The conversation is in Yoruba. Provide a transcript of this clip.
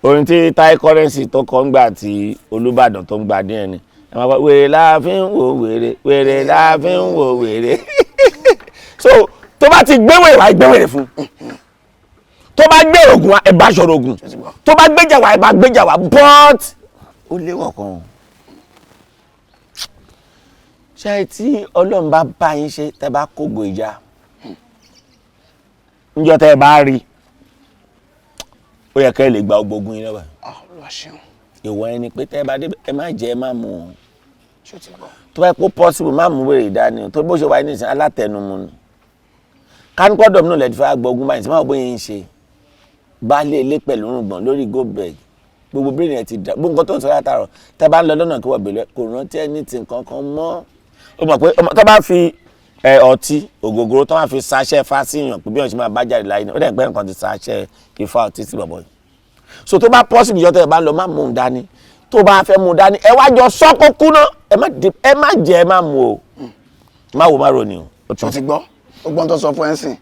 Orin tí Tai Currency tó kọ́ ń gbà tí Olúbàdàn tó ń gbà díẹ̀ ni ẹ máa gbọ́, "Wèrè la fi ń wo wèrè, wèrè la fi ń wo wèrè." So tó bá ti gbé wèrè wá, gbé wèrè fún. Tó bá gbé ògùn wá, ẹ bá sọ̀rọ̀ ògùn. Tó bá gbéjà wá, ẹ bá gbéjà wá. But ó léwọ̀ kan o. Ṣé tí Ọlọ́run bá bá yín ṣe, tẹ́ bá kógo ìjà níjọ́ tẹ́ ẹ bá rí, ó yẹ kẹ́ ẹ lè gba ogun yín lọ́wọ́. Ah, Olúwa ṣeun. Ìwọ ẹni pé tẹ́ ẹ bá dé, ẹ má jẹ, ẹ má mu o. Ṣó ti gbọ́? Tó bá yẹ kó possible, má mú wèrè dání o, tó bó ṣe wáyé nísìnyí, alátẹnumu ni. Kánípọ̀dọ̀ náà lẹ́ẹ̀dí fẹ́ gbọ́ ogun báyìí tí máa bóyá ń ṣe baálé ilé pẹ̀lú rúgbọ̀n lórí goldberg. Gbogbo brain ẹ̀ ti dà. Gbogbo nǹkan tó ń sọ látàrọ̀, tẹ́ bá ń lọ lọ́nà kí wọ́n bèèrè, kò rántí anything kankan mọ́. Ó mọ̀ pé tó bá fi ọtí ògógóró, tó bá fi ṣaṣẹ́ fásíyàn pé bí wọ́n ṣe máa bá jáde láyé náà, ó dẹ̀ pé nǹkan ti ṣaṣẹ́ ifá ọtí sí bọ̀bọ̀ yìí. So tó bá possible, yọtọ̀ ẹ bá ń lọ, má mú un dání. Tó bá fẹ́ mú un dání, ẹ wá jọ sọ́kó kúná. Ẹ má jẹ, ẹ má mu o. Má wo, má ro ni o. Ṣó ti gbọ́? Ó gbọ́n tó sọ fún ẹ ń sìn.